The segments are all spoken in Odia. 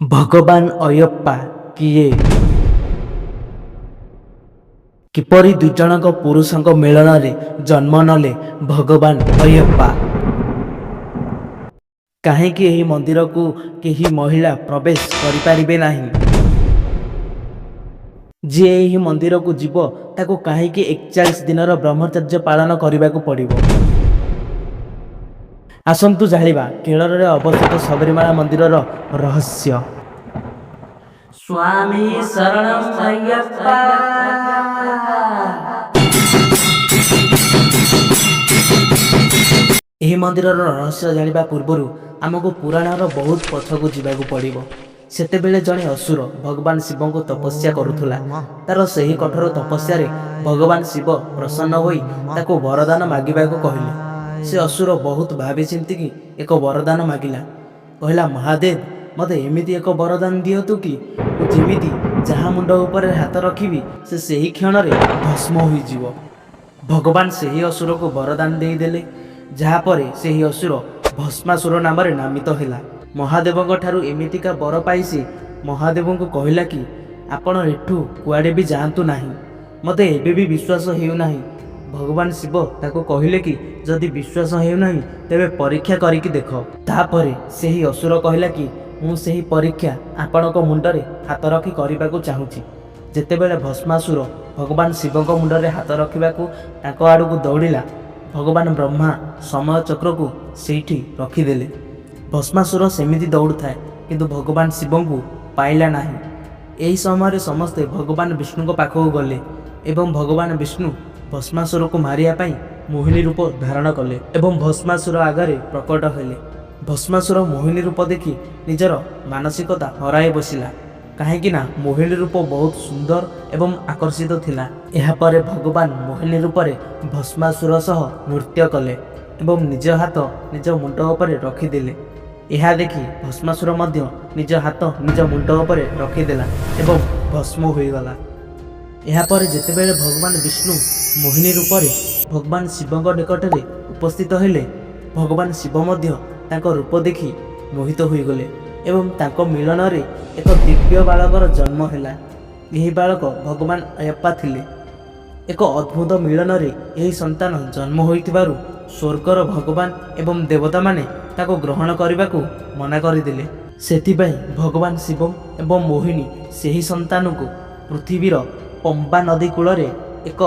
ଭଗବାନ ଅୟପ୍ପା କିଏ? କିପରି ଦୁଇଜଣଙ୍କ ପୁରୁଷଙ୍କ ମିଳନରେ ଜନ୍ମ ନେଲେ ଭଗବାନ ଅୟପ୍ପା? କାହିଁକି ଏହି ମନ୍ଦିରକୁ କେହି ମହିଳା ପ୍ରବେଶ କରିପାରିବେ ନାହିଁ? ଯିଏ ଏହି ମନ୍ଦିରକୁ ଯିବ, ତାକୁ କାହିଁକି 41 ଦିନର ବ୍ରହ୍ମଚର୍ଯ୍ୟ ପାଳନ କରିବାକୁ ପଡ଼ିବ? ଆସନ୍ତୁ ଜାଣିବା କେରଳରେ ଅବସ୍ଥିତ ସବରୀମାଳା ମନ୍ଦିରର ରହସ୍ୟ। ସ୍ୱାମୀ ଶରଣମ୍ ଅୟପ୍ପା। ଏହି ମନ୍ଦିରର ରହସ୍ୟ ଜାଣିବା ପୂର୍ବରୁ ଆମକୁ ପୁରାଣର ବହୁତ ପଛକୁ ଯିବାକୁ ପଡ଼ିବ। ସେତେବେଳେ ଜଣେ ଅସୁର ଭଗବାନ ଶିବଙ୍କୁ ତପସ୍ୟା କରୁଥିଲା। ତାର ସେହି କଠୋର ତପସ୍ୟାରେ ଭଗବାନ ଶିବ ପ୍ରସନ୍ନ ହୋଇ ତାକୁ ବରଦାନ ମାଗିବାକୁ କହିଲେ। ସେ ଅସୁର ବହୁତ ଭାବି ଚିନ୍ତିକି ଏକ ବରଦାନ ମାଗିଲା। କହିଲା, "ମହାଦେବ, ମୋତେ ଏମିତି ଏକ ବରଦାନ ଦିଅନ୍ତୁ କି ମୁଁ ଯେମିତି ଯାହା ମୁଣ୍ଡ ଉପରେ ହାତ ରଖିବି, ସେ ସେହି କ୍ଷଣରେ ଭସ୍ମ ହୋଇଯିବ।" ଭଗବାନ ସେହି ଅସୁରକୁ ବରଦାନ ଦେଇଦେଲେ, ଯାହାପରେ ସେହି ଅସୁର ଭସ୍ମାସୁର ନାମରେ ନାମିତ ହେଲା। ମହାଦେବଙ୍କ ଠାରୁ ଏମିତିକା ବର ପାଇ ସେ ମହାଦେବଙ୍କୁ କହିଲା କି, "ଆପଣ ଏଠୁ କୁଆଡ଼େ ବି ଯାଆନ୍ତୁ ନାହିଁ। ମୋତେ ଏବେ ବି ବିଶ୍ୱାସ ହେଉନାହିଁ।" ଭଗବାନ ଶିବ ତାକୁ କହିଲେ କି, ଯଦି ବିଶ୍ୱାସ ହେଉନାହିଁ, ତେବେ ପରୀକ୍ଷା କରିକି ଦେଖ। ତାପରେ ସେହି ଅସୁର କହିଲା କି, ମୁଁ ସେହି ପରୀକ୍ଷା ଆପଣଙ୍କ ମୁଣ୍ଡରେ ହାତ ରଖି କରିବାକୁ ଚାହୁଁଛି। ଯେତେବେଳେ ଭସ୍ମାସୁର ଭଗବାନ ଶିବଙ୍କ ମୁଣ୍ଡରେ ହାତ ରଖିବାକୁ ତାଙ୍କ ଆଡ଼କୁ ଦୌଡ଼ିଲା, ଭଗବାନ ବ୍ରହ୍ମା ସମୟ ଚକ୍ରକୁ ସେଇଠି ରଖିଦେଲେ। ଭସ୍ମାସୁର ସେମିତି ଦୌଡ଼ୁଥାଏ, କିନ୍ତୁ ଭଗବାନ ଶିବଙ୍କୁ ପାଇଲା ନାହିଁ। ଏହି ସମୟରେ ସମସ୍ତେ ଭଗବାନ ବିଷ୍ଣୁଙ୍କ ପାଖକୁ ଗଲେ ଏବଂ ଭଗବାନ ବିଷ୍ଣୁ ଭସ୍ମାସୁରକୁ ମାରିବା ପାଇଁ ମୋହିନୀ ରୂପ ଧାରଣ କଲେ ଏବଂ ଭସ୍ମାସୁର ଆଗରେ ପ୍ରକଟ ହେଲେ। ଭସ୍ମାସୁର ମୋହିନୀ ରୂପ ଦେଖି ନିଜର ମାନସିକତା ହରାଇ ବସିଲା, କାହିଁକି ନା ମୋହିନୀ ରୂପ ବହୁତ ସୁନ୍ଦର ଏବଂ ଆକର୍ଷିତ ଥିଲା। ଏହାପରେ ଭଗବାନ ମୋହିନୀ ରୂପରେ ଭସ୍ମାସୁର ସହ ନୃତ୍ୟ କଲେ ଏବଂ ନିଜ ହାତ ନିଜ ମୁଣ୍ଡ ଉପରେ ରଖିଦେଲେ। ଏହା ଦେଖି ଭସ୍ମାସୁର ମଧ୍ୟ ନିଜ ହାତ ନିଜ ମୁଣ୍ଡ ଉପରେ ରଖିଦେଲା ଏବଂ ଭସ୍ମ ହୋଇଗଲା। ଏହାପରେ ଯେତେବେଳେ ଭଗବାନ ବିଷ୍ଣୁ ମୋହିନୀ ରୂପରେ ଭଗବାନ ଶିବଙ୍କ ନିକଟରେ ଉପସ୍ଥିତ ହେଲେ, ଭଗବାନ ଶିବ ମଧ୍ୟ ତାଙ୍କ ରୂପ ଦେଖି ମୋହିତ ହୋଇଗଲେ ଏବଂ ତାଙ୍କ ମିଳନରେ ଏକ ଦିବ୍ୟ ବାଳକର ଜନ୍ମ ହେଲା। ଏହି ବାଳକ ଭଗବାନ ଅୟପ୍ପା ଥିଲେ। ଏକ ଅଦ୍ଭୁତ ମିଳନରେ ଏହି ସନ୍ତାନ ଜନ୍ମ ହୋଇଥିବାରୁ ସ୍ୱର୍ଗର ଭଗବାନ ଏବଂ ଦେବତାମାନେ ତାକୁ ଗ୍ରହଣ କରିବାକୁ ମନା କରିଦେଲେ। ସେଥିପାଇଁ ଭଗବାନ ଶିବ ଏବଂ ମୋହିନୀ ସେହି ସନ୍ତାନକୁ ପୃଥିବୀର ପମ୍ବା ନଦୀ କୂଳରେ ଏକ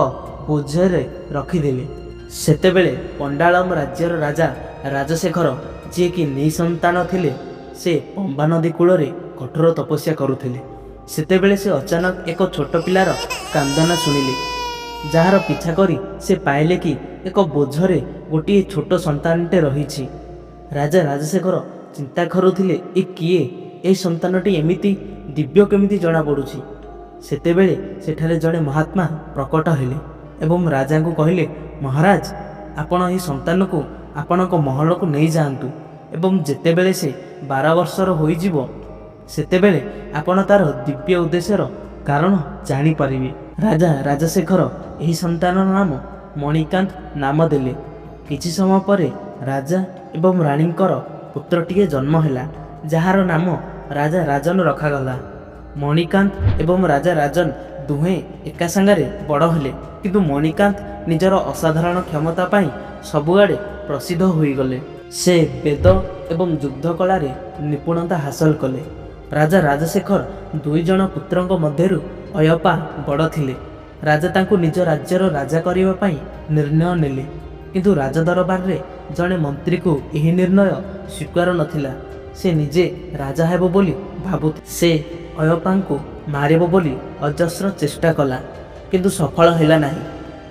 ବୋଝରେ ରଖିଦେଲେ। ସେତେବେଳେ ପଣ୍ଡାଳମ ରାଜ୍ୟର ରାଜା ରାଜଶେଖର, ଯିଏକି ନିଃସନ୍ତାନ ଥିଲେ, ସେ ପମ୍ବା ନଦୀ କୂଳରେ କଠୋର ତପସ୍ୟା କରୁଥିଲେ। ସେତେବେଳେ ସେ ଅଚାନକ ଏକ ଛୋଟ ପିଲାର କାନ୍ଦନା ଶୁଣିଲେ, ଯାହାର ପିଛା କରି ସେ ପାଇଲେ କି ଏକ ବୋଝରେ ଗୋଟିଏ ଛୋଟ ସନ୍ତାନଟେ ରହିଛି। ରାଜା ରାଜଶେଖର ଚିନ୍ତା କରୁଥିଲେ, ଏ କିଏ? ଏହି ସନ୍ତାନଟି ଏମିତି ଦିବ୍ୟ କେମିତି ଜଣାପଡ଼ୁଛି? ସେତେବେଳେ ସେଠାରେ ଜଣେ ମହାତ୍ମା ପ୍ରକଟ ହେଲେ ଏବଂ ରାଜାଙ୍କୁ କହିଲେ, "ମହାରାଜ, ଆପଣ ଏହି ସନ୍ତାନକୁ ଆପଣଙ୍କ ମହଲକୁ ନେଇଯାଆନ୍ତୁ ଏବଂ ଯେତେବେଳେ ସେ 12 ବର୍ଷର ହୋଇଯିବ, ସେତେବେଳେ ଆପଣ ତାର ଦିବ୍ୟ ଉଦ୍ଦେଶ୍ୟର କାରଣ ଜାଣିପାରିବେ।" ରାଜା ରାଜଶେଖର ଏହି ସନ୍ତାନର ନାମ ମଣିକାନ୍ତ ନାମ ଦେଲେ। କିଛି ସମୟ ପରେ ରାଜା ଏବଂ ରାଣୀଙ୍କର ପୁତ୍ରଟିଏ ଜନ୍ମ ହେଲା, ଯାହାର ନାମ ରାଜା ରାଜନ ରଖାଗଲା। ମଣିକାନ୍ତ ଏବଂ ରାଜା ରାଜନ ଦୁହେଁ ଏକା ସାଙ୍ଗରେ ବଡ଼ ହେଲେ, କିନ୍ତୁ ମଣିକାନ୍ତ ନିଜର ଅସାଧାରଣ କ୍ଷମତା ପାଇଁ ସବୁଆଡ଼େ ପ୍ରସିଦ୍ଧ ହୋଇଗଲେ। ସେ ବେଦ ଏବଂ ଯୁଦ୍ଧ କଳାରେ ନିପୁଣତା ହାସଲ କଲେ। ରାଜା ରାଜଶେଖର ଦୁଇ ଜଣ ପୁତ୍ରଙ୍କ ମଧ୍ୟରୁ ଅୟପ୍ପା ବଡ଼ ଥିଲେ। ରାଜା ତାଙ୍କୁ ନିଜ ରାଜ୍ୟର ରାଜା କରିବା ପାଇଁ ନିର୍ଣ୍ଣୟ ନେଲେ, କିନ୍ତୁ ରାଜ ଦରବାରରେ ଜଣେ ମନ୍ତ୍ରୀକୁ ଏହି ନିର୍ଣ୍ଣୟ ସ୍ୱୀକାର ନଥିଲା। ସେ ନିଜେ ରାଜା ହେବ ବୋଲି ଭାବୁଥିଲା। ସେ ଅୟପ୍ପାଙ୍କୁ ମାରିବ ବୋଲି ଅଜସ୍ର ଚେଷ୍ଟା କଲା, କିନ୍ତୁ ସଫଳ ହେଲା ନାହିଁ।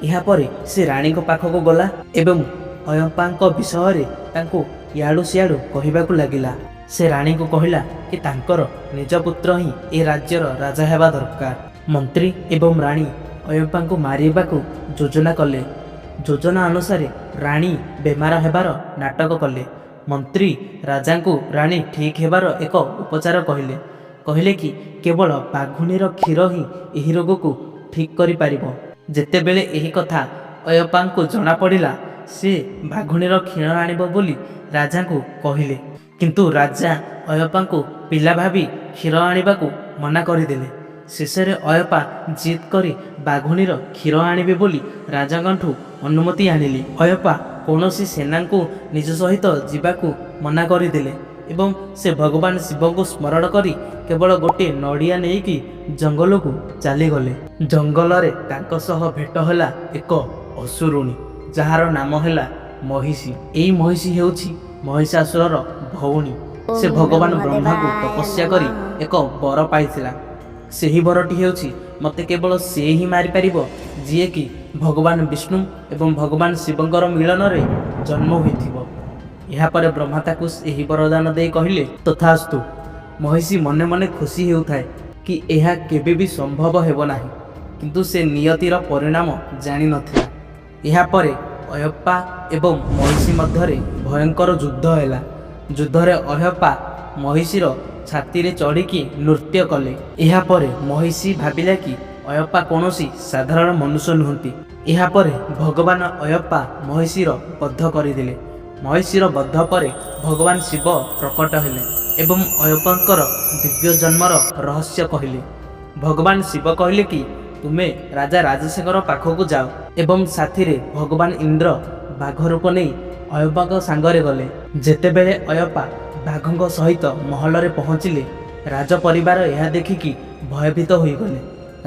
ଏହାପରେ ସେ ରାଣୀଙ୍କ ପାଖକୁ ଗଲା ଏବଂ ଅୟପ୍ପାଙ୍କ ବିଷୟରେ ତାଙ୍କୁ ଇଆଡ଼ୁ ସିଆଡ଼ୁ କହିବାକୁ ଲାଗିଲା। ସେ ରାଣୀଙ୍କୁ କହିଲା କି ତାଙ୍କର ନିଜ ପୁତ୍ର ହିଁ ଏ ରାଜ୍ୟର ରାଜା ହେବା ଦରକାର। ମନ୍ତ୍ରୀ ଏବଂ ରାଣୀ ଅୟପ୍ପାଙ୍କୁ ମାରିବାକୁ ଯୋଜନା କଲେ। ଯୋଜନା ଅନୁସାରେ ରାଣୀ ବେମାର ହେବାର ନାଟକ କଲେ। ମନ୍ତ୍ରୀ ରାଜାଙ୍କୁ ରାଣୀ ଠିକ୍ ହେବାର ଏକ ଉପଚାର କହିଲେ। କହିଲେ କି କେବଳ ବାଘୁଣୀର କ୍ଷୀର ହିଁ ଏହି ରୋଗକୁ ଠିକ୍ କରିପାରିବ। ଯେତେବେଳେ ଏହି କଥା ଅୟପ୍ପାଙ୍କୁ ଜଣାପଡ଼ିଲା, ସେ ବାଘୁଣୀର କ୍ଷୀର ଆଣିବ ବୋଲି ରାଜାଙ୍କୁ କହିଲେ। କିନ୍ତୁ ରାଜା ଅୟପ୍ପାଙ୍କୁ ପିଲା ଭାବି କ୍ଷୀର ଆଣିବାକୁ ମନା କରିଦେଲେ। ଶେଷରେ ଅୟପ୍ପା ଜିଦ୍ କରି ବାଘୁଣୀର କ୍ଷୀର ଆଣିବେ ବୋଲି ରାଜାଙ୍କଠୁ ଅନୁମତି ଆଣିଲେ। ଅୟପ୍ପା କୌଣସି ସେନାଙ୍କୁ ନିଜ ସହିତ ଯିବାକୁ ମନା କରିଦେଲେ ଏବଂ ସେ ଭଗବାନ ଶିବଙ୍କୁ ସ୍ମରଣ କରି କେବଳ ଗୋଟିଏ ନଡ଼ିଆ ନେଇକି ଜଙ୍ଗଲକୁ ଚାଲିଗଲେ। ଜଙ୍ଗଲରେ ତାଙ୍କ ସହ ଭେଟ ହେଲା ଏକ ଅସୁରୁଣୀ, ଯାହାର ନାମ ହେଲା ମହିଷୀ। ଏହି ମହିଷୀ ହେଉଛି ମହିଷାସୁରର ଭଉଣୀ। ସେ ଓಂ ଭଗବାନ ବ୍ରହ୍ମାଙ୍କୁ ବ୍ରହ୍ମଦେବାୟ ତପସ୍ୟା କରି ନମଃ। ଏକ ବର ପାଇଥିଲା। ସେହି ବରଟି ହେଉଛି, ମୋତେ କେବଳ ସେ ହିଁ ମାରିପାରିବ ଯିଏକି ଭଗବାନ ବିଷ୍ଣୁ ଏବଂ ଭଗବାନ ଶିବଙ୍କର ମିଳନରେ ଜନ୍ମ ହୋଇଥିବ। ଏହାପରେ ବ୍ରହ୍ମା ତାକୁ ଏହି ବରଦାନ ଦେଇ କହିଲେ, ତଥାସ୍ତୁ। ମହିଷୀ ମନେ ମନେ ଖୁସି ହେଉଥାଏ କି ଏହା କେବେ ବି ସମ୍ଭବ ହେବ ନାହିଁ, କିନ୍ତୁ ସେ ନିୟତିର ପରିଣାମ ଜାଣିନଥିଲା। ଏହାପରେ ଅୟପ୍ପା ଏବଂ ମହିଷୀ ମଧ୍ୟରେ ଭୟଙ୍କର ଯୁଦ୍ଧ ହେଲା। ଯୁଦ୍ଧରେ ଅୟପ୍ପା ମହିଷୀର ଛାତିରେ ଚଢ଼ିକି ନୃତ୍ୟ କଲେ। ଏହାପରେ ମହିଷୀ ଭାବିଲା କି ଅୟପ୍ପା କୌଣସି ସାଧାରଣ ମନୁଷ୍ୟ ନୁହନ୍ତି। ଏହାପରେ ଭଗବାନ ଅୟପ୍ପା ମହିଷୀର ବଧ କରିଦେଲେ। ମହିଷୀର ବଧ ପରେ ଭଗବାନ ଶିବ ପ୍ରକଟ ହେଲେ ଏବଂ ଅୟପ୍ପାଙ୍କର ଦିବ୍ୟ ଜନ୍ମର ରହସ୍ୟ କହିଲେ। ଭଗବାନ ଶିବ କହିଲେ କି ତୁମେ ରାଜା ରାଜଶେଖର ପାଖକୁ ଯାଅ, ଏବଂ ସାଥିରେ ଭଗବାନ ଇନ୍ଦ୍ର ବାଘ ରୂପ ନେଇ ଅୟପ୍ପାଙ୍କ ସାଙ୍ଗରେ ଗଲେ। ଯେତେବେଳେ ଅୟପ୍ପା ବାଘଙ୍କ ସହିତ ମହଲରେ ପହଞ୍ଚିଲେ, ରାଜ ପରିବାର ଏହା ଦେଖିକି ଭୟଭୀତ ହୋଇଗଲେ।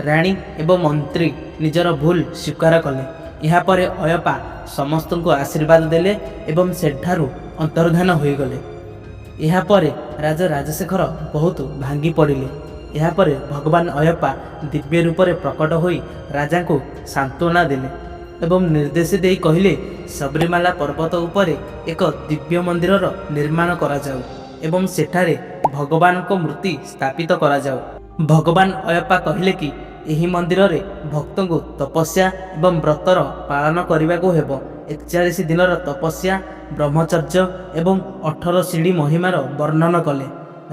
ରାଣୀ ଏବଂ ମନ୍ତ୍ରୀ ନିଜର ଭୁଲ ସ୍ୱୀକାର କଲେ। ଏହାପରେ ଅୟପ୍ପା ସମସ୍ତଙ୍କୁ ଆଶୀର୍ବାଦ ଦେଲେ ଏବଂ ସେଠାରୁ ଅନ୍ତର୍ଦ୍ଧାନ ହୋଇଗଲେ। ଏହାପରେ ରାଜା ରାଜଶେଖର ବହୁତ ଭାଙ୍ଗି ପଡ଼ିଲେ। ଏହାପରେ ଭଗବାନ ଅୟପ୍ପା ଦିବ୍ୟ ରୂପରେ ପ୍ରକଟ ହୋଇ ରାଜାଙ୍କୁ ସାନ୍ତ୍ୱନା ଦେଲେ ଏବଂ ନିର୍ଦ୍ଦେଶ ଦେଇ କହିଲେ, ସବରିମାଲା ପର୍ବତ ଉପରେ ଏକ ଦିବ୍ୟ ମନ୍ଦିରର ନିର୍ମାଣ କରାଯାଉ ଏବଂ ସେଠାରେ ଭଗବାନଙ୍କ ମୂର୍ତ୍ତି ସ୍ଥାପିତ କରାଯାଉ। ଭଗବାନ ଅୟପ୍ପା କହିଲେ କି ଏହି ମନ୍ଦିରରେ ଭକ୍ତଙ୍କୁ ତପସ୍ୟା ଏବଂ ବ୍ରତର ପାଳନ କରିବାକୁ ହେବ। 41 ଦିନର ତପସ୍ୟା, ବ୍ରହ୍ମଚର୍ଯ୍ୟ ଏବଂ 18 ସିଢ଼ି ମହିମାର ବର୍ଣ୍ଣନ କଲେ।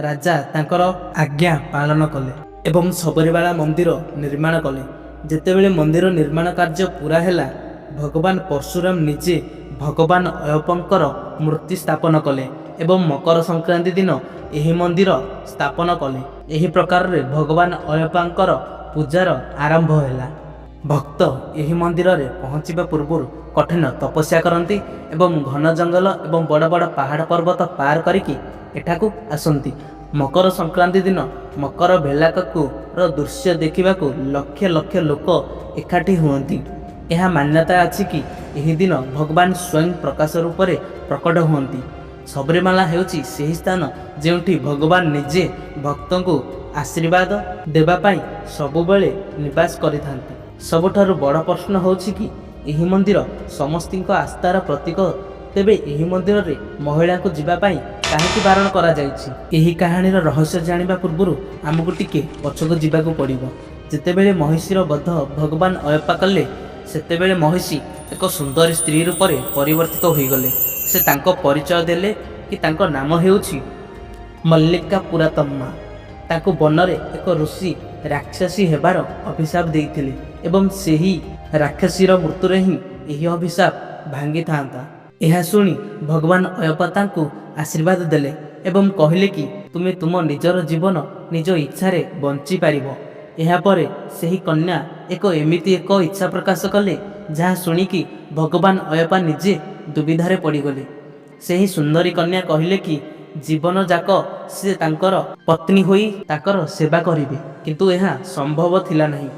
ରାଜା ତାଙ୍କର ଆଜ୍ଞା ପାଳନ କଲେ ଏବଂ ସବରିମାଳା ମନ୍ଦିର ନିର୍ମାଣ କଲେ। ଯେତେବେଳେ ମନ୍ଦିର ନିର୍ମାଣ କାର୍ଯ୍ୟ ପୂରା ହେଲା, ଭଗବାନ ପରଶୁରାମ ନିଜେ ଭଗବାନ ଅୟପ୍ପଙ୍କର ମୂର୍ତ୍ତି ସ୍ଥାପନ କଲେ ଏବଂ ମକର ସଂକ୍ରାନ୍ତି ଦିନ ଏହି ମନ୍ଦିର ସ୍ଥାପନ କଲେ। ଏହି ପ୍ରକାରରେ ଭଗବାନ ଅୟପ୍ପାଙ୍କର ପୂଜାର ଆରମ୍ଭ ହେଲା। ଭକ୍ତ ଏହି ମନ୍ଦିରରେ ପହଞ୍ଚିବା ପୂର୍ବରୁ କଠିନ ତପସ୍ୟା କରନ୍ତି ଏବଂ ଘନ ଜଙ୍ଗଲ ଏବଂ ବଡ଼ ବଡ଼ ପାହାଡ଼ ପର୍ବତ ପାର କରିକି ଏଠାକୁ ଆସନ୍ତି। ମକର ସଂକ୍ରାନ୍ତି ଦିନ ମକର ଭେଲାକକୁର ଦୃଶ୍ୟ ଦେଖିବାକୁ ଲକ୍ଷ ଲକ୍ଷ ଲୋକ ଏକାଠି ହୁଅନ୍ତି। ଏହା ମାନ୍ୟତା ଅଛି କି ଏହି ଦିନ ଭଗବାନ ସ୍ୱୟଂ ପ୍ରକାଶ ରୂପରେ ପ୍ରକଟ ହୁଅନ୍ତି। ସବରିମାଲା ହେଉଛି ସେହି ସ୍ଥାନ ଯେଉଁଠି ଭଗବାନ ନିଜେ ଭକ୍ତଙ୍କୁ ଆଶୀର୍ବାଦ ଦେବା ପାଇଁ ସବୁବେଳେ ନିବାସ କରିଥାନ୍ତି। ସବୁଠାରୁ ବଡ଼ ପ୍ରଶ୍ନ ହେଉଛି କି ଏହି ମନ୍ଦିର ସମସ୍ତିଙ୍କ ଆସ୍ଥାର ପ୍ରତୀକ, ତେବେ ଏହି ମନ୍ଦିରରେ ମହିଳାଙ୍କୁ ଯିବା ପାଇଁ କାହିଁକି ବାରଣ କରାଯାଇଛି? ଏହି କାହାଣୀର ରହସ୍ୟ ଜାଣିବା ପୂର୍ବରୁ ଆମକୁ ଟିକେ ପଛକୁ ଯିବାକୁ ପଡ଼ିବ। ଯେତେବେଳେ ମହିଷୀର ବଧ ଭଗବାନ ଅୟପ୍ପା କଲେ, ସେତେବେଳେ ମହିଷୀ ଏକ ସୁନ୍ଦରୀ ସ୍ତ୍ରୀ ରୂପରେ ପରିବର୍ତ୍ତିତ ହୋଇଗଲେ। ସେ ତାଙ୍କ ପରିଚୟ ଦେଲେ କି ତାଙ୍କ ନାମ ହେଉଛି ମଲ୍ଲିକା ପୁରାତମ୍ମା। ତାଙ୍କୁ ବନରେ ଏକ ଋଷି ରାକ୍ଷସୀ ହେବାର ଅଭିଶାପ ଦେଇଥିଲେ ଏବଂ ସେହି ରାକ୍ଷସୀର ମୃତ୍ୟୁରେ ହିଁ ଏହି ଅଭିଶାପ ଭାଙ୍ଗିଥାନ୍ତା। ଏହା ଶୁଣି ଭଗବାନ ଅୟପ୍ପା ତାଙ୍କୁ ଆଶୀର୍ବାଦ ଦେଲେ ଏବଂ କହିଲେ କି ତୁମେ ତୁମ ନିଜର ଜୀବନ ନିଜ ଇଚ୍ଛାରେ ବଞ୍ଚିପାରିବ। ଏହାପରେ ସେହି କନ୍ୟା ଏକ ଏମିତି ଏକ ଇଚ୍ଛା ପ୍ରକାଶ କଲେ, ଯାହା ଶୁଣିକି ଭଗବାନ ଅୟପ୍ପା ନିଜେ ଦୁବିଧାରେ ପଡ଼ିଗଲେ। ସେହି ସୁନ୍ଦରୀ କନ୍ୟା କହିଲେ କି ଜୀବନ ଯାକ ସେ ତାଙ୍କର ପତ୍ନୀ ହୋଇ ତାଙ୍କର ସେବା କରିବେ। କିନ୍ତୁ ଏହା ସମ୍ଭବ ଥିଲା ନାହିଁ,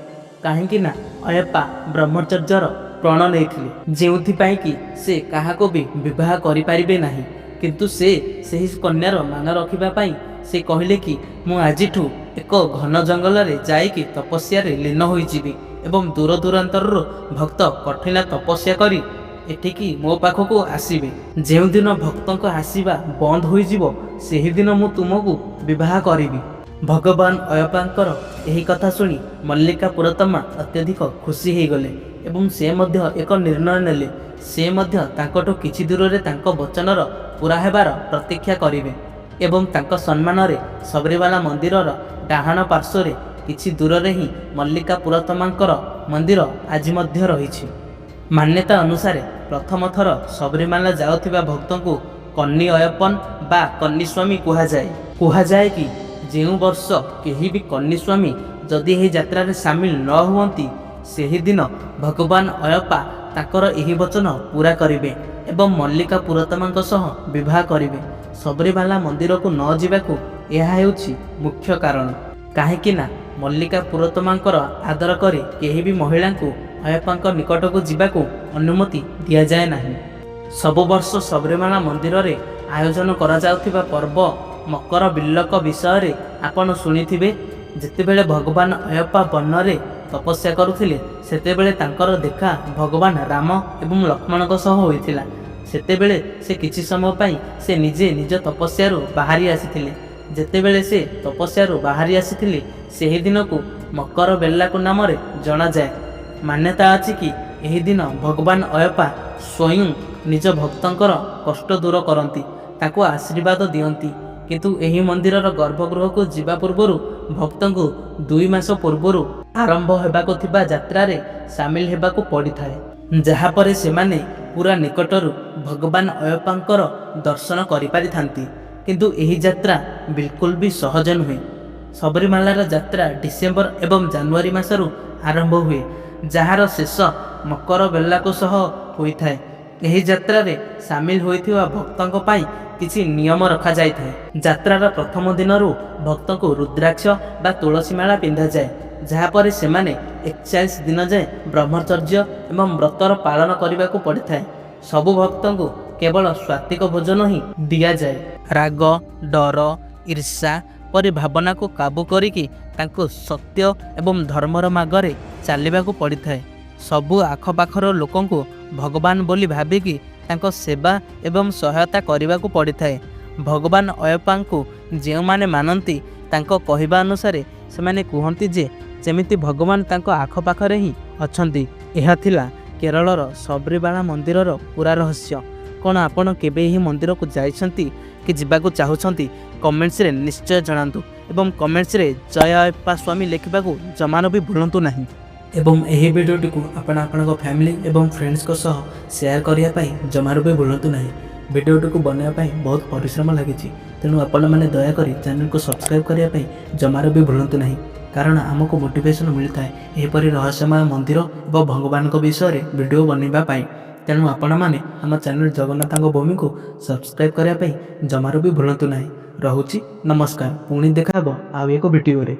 କାହିଁକି ନା ଅୟପ୍ପା ବ୍ରହ୍ମଚର୍ଯ୍ୟର ପ୍ରଣ ନେଇଥିଲେ, ଯେଉଁଥିପାଇଁ କି ସେ କାହାକୁ ବି ବିବାହ କରିପାରିବେ ନାହିଁ। କିନ୍ତୁ ସେ ସେହି କନ୍ୟାର ମାନ ରଖିବା ପାଇଁ ସେ କହିଲେ କି ମୁଁ ଆଜିଠୁ ଏକ ଘନ ଜଙ୍ଗଲରେ ଯାଇକି ତପସ୍ୟାରେ ଲୀନ ହୋଇଯିବି ଏବଂ ଦୂର ଦୂରାନ୍ତରରୁ ଭକ୍ତ କଠିନ ତପସ୍ୟା କରି ଏଠିକି ମୋ ପାଖକୁ ଆସିବେ। ଯେଉଁଦିନ ଭକ୍ତଙ୍କ ଆସିବା ବନ୍ଦ ହୋଇଯିବ, ସେହିଦିନ ମୁଁ ତୁମକୁ ବିବାହ କରିବି। ଭଗବାନ ଅୟପ୍ପାଙ୍କର ଏହି କଥା ଶୁଣି ମଲ୍ଲିକା ପୁରତମା ଅତ୍ୟଧିକ ଖୁସି ହୋଇଗଲେ ଏବଂ ସେ ମଧ୍ୟ ଏକ ନିର୍ଣ୍ଣୟ ନେଲେ, ସେ ମଧ୍ୟ ତାଙ୍କଠୁ କିଛି ଦୂରରେ ତାଙ୍କ ବଚନର ପୂରା ହେବାର ପ୍ରତୀକ୍ଷା କରିବେ ଏବଂ ତାଙ୍କ ସମ୍ମାନରେ ସବରିମାଲା ମନ୍ଦିରର ଡାହାଣ ପାର୍ଶ୍ୱରେ କିଛି ଦୂରରେ ହିଁ ମଲ୍ଲିକା ପୁରତମାଙ୍କର ମନ୍ଦିର ଆଜି ମଧ୍ୟ ରହିଛି। ମାନ୍ୟତା ଅନୁସାରେ ପ୍ରଥମ ଥର ସବରିମାଲା ଯାଉଥିବା ଭକ୍ତଙ୍କୁ କନ୍ନି ଅୟପ୍ପନ ବା କନ୍ନିସ୍ୱାମୀ କୁହାଯାଏ। କୁହାଯାଏ କି ଯେଉଁ ବର୍ଷ କେହି ବି କନ୍ନିସ୍ୱାମୀ ଯଦି ଏହି ଯାତ୍ରାରେ ସାମିଲ ନ ହୁଅନ୍ତି, ସେହିଦିନ ଭଗବାନ ଅୟପ୍ପା ତାଙ୍କର ଏହି ବଚନ ପୂରା କରିବେ ଏବଂ ମଲ୍ଲିକା ପୁରତମାଙ୍କ ସହ ବିବାହ କରିବେ। ସବରିମାଲା ମନ୍ଦିରକୁ ନ ଯିବାକୁ ଏହା ହେଉଛି ମୁଖ୍ୟ କାରଣ, କାହିଁକି ନା ମଲ୍ଲିକା ପୁରତମାଙ୍କର ଆଦର କରି କେହି ବି ମହିଳାଙ୍କୁ ଅୟପ୍ପାଙ୍କ ନିକଟକୁ ଯିବାକୁ ଅନୁମତି ଦିଆଯାଏ ନାହିଁ। ସବୁ ବର୍ଷ ସବରିମାଲା ମନ୍ଦିରରେ ଆୟୋଜନ କରାଯାଉଥିବା ପର୍ବ ମକର ବିଲ୍ଲକ ବିଷୟରେ ଆପଣ ଶୁଣିଥିବେ। ଯେତେବେଳେ ଭଗବାନ ଅୟପ୍ପା ବନରେ ତପସ୍ୟା କରୁଥିଲେ, ସେତେବେଳେ ତାଙ୍କର ଦେଖା ଭଗବାନ ରାମ ଏବଂ ଲକ୍ଷ୍ମଣଙ୍କ ସହ ହୋଇଥିଲା। ସେତେବେଳେ ସେ କିଛି ସମୟ ପାଇଁ ସେ ନିଜେ ନିଜ ତପସ୍ୟାରୁ ବାହାରି ଆସିଥିଲେ। ଯେତେବେଳେ ସେ ତପସ୍ୟାରୁ ବାହାରି ଆସିଥିଲେ, ସେହି ଦିନକୁ ମକର ବେଲ୍ଲାକୁ ନାମରେ ଜଣାଯାଏ। ମାନ୍ୟତା ଅଛି କି ଏହି ଦିନ ଭଗବାନ ଅୟପ୍ପା ସ୍ୱୟଂ ନିଜ ଭକ୍ତଙ୍କର କଷ୍ଟ ଦୂର କରନ୍ତି, ତାଙ୍କୁ ଆଶୀର୍ବାଦ ଦିଅନ୍ତି। କିନ୍ତୁ ଏହି ମନ୍ଦିରର ଗର୍ଭଗୃହକୁ ଯିବା ପୂର୍ବରୁ ଭକ୍ତଙ୍କୁ 2 ମାସ ପୂର୍ବରୁ ଆରମ୍ଭ ହେବାକୁ ଥିବା ଯାତ୍ରାରେ ସାମିଲ ହେବାକୁ ପଡ଼ିଥାଏ, ଯାହାପରେ ସେମାନେ ପୁରା ନିକଟରୁ ଭଗବାନ ଅୟପ୍ପାଙ୍କର ଦର୍ଶନ କରିପାରିଥାନ୍ତି। କିନ୍ତୁ ଏହି ଯାତ୍ରା ବିଲକୁଲ ବି ସହଜ ନୁହେଁ। ସବରିମାଲାର ଯାତ୍ରା ଡିସେମ୍ବର ଏବଂ ଜାନୁଆରୀ ମାସରୁ ଆରମ୍ଭ ହୁଏ, ଯାହାର ଶେଷ ମକର ବେଲାକୁ ସହ ହୋଇଥାଏ। ଏହି ଯାତ୍ରାରେ ସାମିଲ ହୋଇଥିବା ଭକ୍ତଙ୍କ ପାଇଁ କିଛି ନିୟମ ରଖାଯାଇଥାଏ। ଯାତ୍ରାର ପ୍ରଥମ ଦିନରୁ ଭକ୍ତଙ୍କୁ ରୁଦ୍ରାକ୍ଷ ବା ତୁଳସୀ ମାଳା ପିନ୍ଧାଯାଏ, ଯାହାପରେ ସେମାନେ 41 ଦିନ ଯାଏଁ ବ୍ରହ୍ମଚର୍ଯ୍ୟ ଏବଂ ବ୍ରତର ପାଳନ କରିବାକୁ ପଡ଼ିଥାଏ। ସବୁ ଭକ୍ତଙ୍କୁ କେବଳ ସାତ୍ତ୍ୱିକ ଭୋଜନ ହିଁ ଦିଆଯାଏ। ରାଗ, ଡର, ଈର୍ଷା ପରି ଭାବନାକୁ କାବୁ କରିକି ତାଙ୍କୁ ସତ୍ୟ ଏବଂ ଧର୍ମର ମାର୍ଗରେ ଚାଲିବାକୁ ପଡ଼ିଥାଏ। ସବୁ ଆଖପାଖର ଲୋକଙ୍କୁ ଭଗବାନ ବୋଲି ଭାବିକି ତାଙ୍କ ସେବା ଏବଂ ସହାୟତା କରିବାକୁ ପଡ଼ିଥାଏ। ଭଗବାନ ଅୟପ୍ପାଙ୍କୁ ଯେଉଁମାନେ ମାନନ୍ତି, ତାଙ୍କ କହିବା ଅନୁସାରେ ସେମାନେ କୁହନ୍ତି ଯେ ଯେମିତି ଭଗବାନ ତାଙ୍କ ଆଖପାଖରେ ହିଁ ଅଛନ୍ତି। ଏହା ଥିଲା କେରଳର ସବରିମାଳା ମନ୍ଦିରର ପୁରା ରହସ୍ୟ। କ'ଣ ଆପଣ କେବେ ଏହି ମନ୍ଦିରକୁ ଯାଇଛନ୍ତି କି ଯିବାକୁ ଚାହୁଁଛନ୍ତି? କମେଣ୍ଟସରେ ନିଶ୍ଚୟ ଜଣାନ୍ତୁ ଏବଂ କମେଣ୍ଟସରେ ଜୟ ଅୟପ୍ପା ସ୍ୱାମୀ ଲେଖିବାକୁ ଜମାରୁ ବି ଭୁଲନ୍ତୁ ନାହିଁ। ଏବଂ ଏହି ଭିଡ଼ିଓଟିକୁ ଆପଣ ଆପଣଙ୍କ ଫ୍ୟାମିଲି ଏବଂ ଫ୍ରେଣ୍ଡସ୍ଙ୍କ ସହ ସେୟାର କରିବା ପାଇଁ ଜମାରୁ ବି ଭୁଲନ୍ତୁ ନାହିଁ। ଭିଡ଼ିଓଟିକୁ ବନାଇବା ପାଇଁ ବହୁତ ପରିଶ୍ରମ ଲାଗିଛି, ତେଣୁ ଆପଣମାନେ ଦୟାକରି ଚ୍ୟାନେଲକୁ ସବସ୍କ୍ରାଇବ୍ କରିବା ପାଇଁ ଜମାରୁ ବି ଭୁଲନ୍ତୁ ନାହିଁ, କାରଣ ଆମକୁ ମୋଟିଭେସନ୍ ମିଳିଥାଏ ଏହିପରି ରହସ୍ୟମୟ ମନ୍ଦିର ଏବଂ ଭଗବାନଙ୍କ ବିଷୟରେ ଭିଡ଼ିଓ ବନାଇବା ପାଇଁ। ତେଣୁ ଆପଣମାନେ ଆମ ଚ୍ୟାନେଲ ଜଗନ୍ନାଥଙ୍କ ଭୂମିକୁ ସବସ୍କ୍ରାଇବ୍ କରିବା ପାଇଁ ଜମାରୁ ବି ଭୁଲନ୍ତୁ ନାହିଁ। ରହୁଛି, ନମସ୍କାର। ପୁଣି ଦେଖା ହେବ ଆଉ ଏକ ଭିଡ଼ିଓରେ।